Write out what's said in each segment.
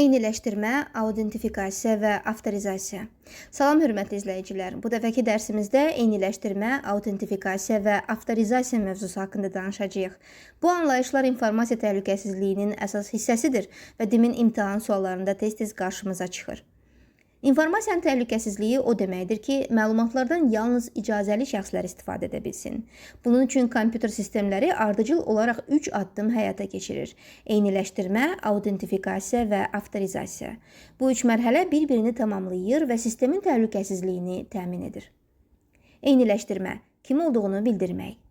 Eyniləşdirmə, autentifikasiya və avtorizasiya. Salam hörmətli izləyicilər. Bu dəfəki dərsimizdə eyniləşdirmə, autentifikasiya və avtorizasiya mövzusu haqqında danışacağıq. Bu anlayışlar informasiya təhlükəsizliyinin əsas hissəsidir və DİM-in imtahan suallarında tez-tez qarşımıza çıxır. İnformasiyanın təhlükəsizliyi o deməkdir ki, məlumatlardan yalnız icazəli şəxslər istifadə edə bilsin. Bunun üçün kompüter sistemləri ardıcıl olaraq 3 addım həyata keçirir: eyniləşdirmə, autentifikasiya və avtorizasiya. Bu üç mərhələ bir-birini tamamlayır və sistemin təhlükəsizliyini təmin edir. Eyniləşdirmə, kim olduğunu bildirmək.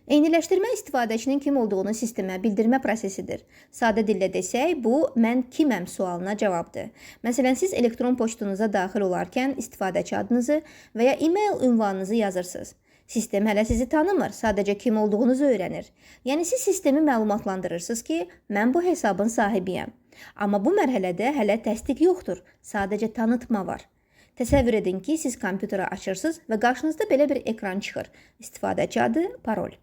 Eyniləşdirmə istifadəçinin kim olduğunu sistemə bildirmə prosesidir. Sadə dillə desək, bu mən kiməm sualına cavabdır. Məsələn, siz elektron poçtunuza daxil olarkən istifadəçi adınızı və ya e-mail ünvanınızı yazırsınız. Sistem hələ sizi tanımır, sadəcə kim olduğunuzu öyrənir. Yəni siz sistemi məlumatlandırırsınız ki, mən bu hesabın sahibiyəm. Amma bu mərhələdə hələ təsdiq yoxdur, sadəcə tanıtma var. Təsəvvür edin ki, siz kompüteri açırsınız və qarşınızda belə bir ekran çıxır. İstifadəçi adı, parol.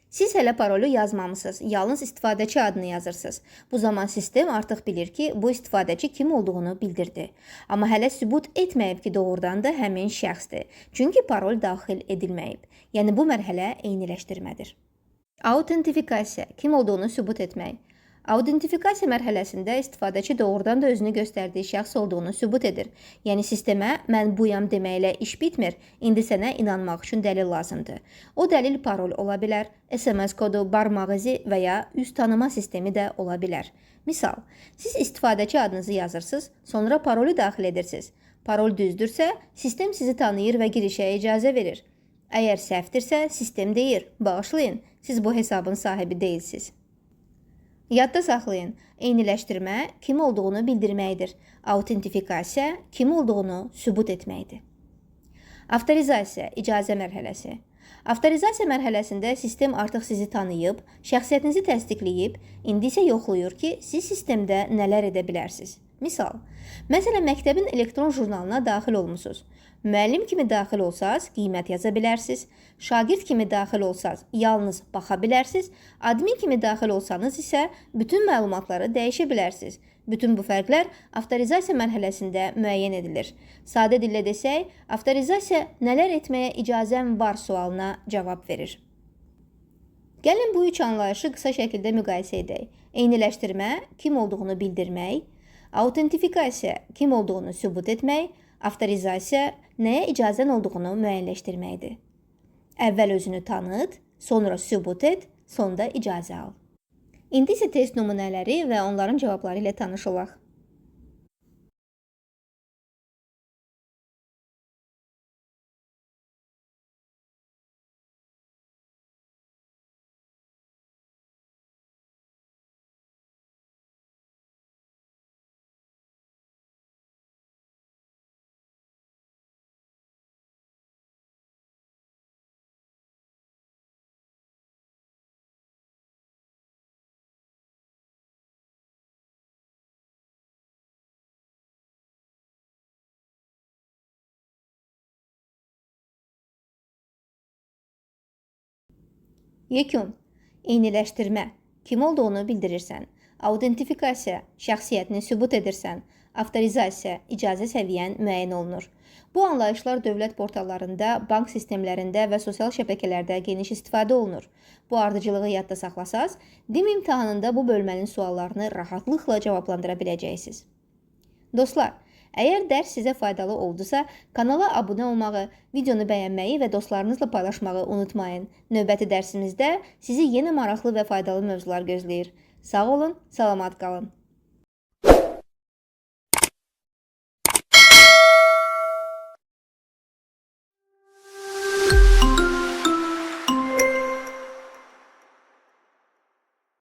Siz hələ parolu yazmamısınız, yalnız istifadəçi adını yazırsınız. Bu zaman sistem artıq bilir ki, bu istifadəçi kim olduğunu bildirdi. Amma hələ sübut etməyib ki, doğrudan da həmin şəxsdir. Çünki parol daxil edilməyib. Yəni bu mərhələ eyniləşdirmədir. Autentifikasiya, kim olduğunu sübut etmək. Autentifikasiya mərhələsində istifadəçi doğrudan da özünü göstərdiyi şəxs olduğunu sübut edir. Yəni sistemə mən buyam deməklə iş bitmir. İndi sənə inanmaq üçün dəlil lazımdır. O dəlil parol ola bilər, SMS kodu, barmaq izi və ya üz tanıma sistemi də ola bilər. Misal, siz istifadəçi adınızı yazırsınız, sonra parolu daxil edirsiniz. Parol düzdürsə, sistem sizi tanıyır və girişə icazə verir. Əgər səhvdirsə, sistem deyir: "Bağışlayın, siz bu hesabın sahibi deyilsiniz." Yadda saxlayın, eyniləşdirmə kim olduğunu bildirməkdir. Autentifikasiya kim olduğunu sübut etməkdir. Avtorizasiya, icazə mərhələsi. Avtorizasiya mərhələsində sistem artıq sizi tanıyıb, şəxsiyyətinizi təsdiqləyib, indi isə yoxlayır ki, siz sistemdə nələr edə bilərsiniz. Misal, məsələn, məktəbin elektron jurnalına daxil olmusunuz. Müəllim kimi daxil olsaz, qiymət yaza bilərsiniz. Şagird kimi daxil olsaz, yalnız baxa bilərsiniz. Admin kimi daxil olsanız isə bütün məlumatları dəyişə bilərsiniz. Bütün bu fərqlər avtorizasiya mərhələsində müəyyən edilir. Sadə dillə desək, avtorizasiya nələr etməyə icazəm var sualına cavab verir. Gəlin bu üç anlayışı qısa şəkildə müqayisə edək. Eyniləşdirmə, kim olduğunu bildirmək, autentifikasiya, kim olduğunu sübut etmək, avtorizasiya, nəyə icazən olduğunu müəyyənləşdirməkdir. Əvvəl özünü tanıt, sonra sübut et, sonda icazə al. İndi isə test nümunələri və onların cavabları ilə tanış olaq. Yekun. Eyniləşdirmə. Kim olduğunu bildirirsən. Autentifikasiya. Şəxsiyyətini sübut edirsən. Avtorizasiya. İcazə səviyyən müəyyən olunur. Bu anlayışlar dövlət portallarında, bank sistemlərində və sosial şəbəkələrdə geniş istifadə olunur. Bu ardıcılığı yadda saxlasaz, DİM imtahanında bu bölmənin suallarını rahatlıqla cavablandıra biləcəksiniz. Dostlar, əgər dərs sizə faydalı oldusa, kanala abunə olmağı, videonu bəyənməyi və dostlarınızla paylaşmağı unutmayın. Növbəti dərsimizdə sizi yenə maraqlı və faydalı mövzular gözləyir. Sağ olun, salamat qalın.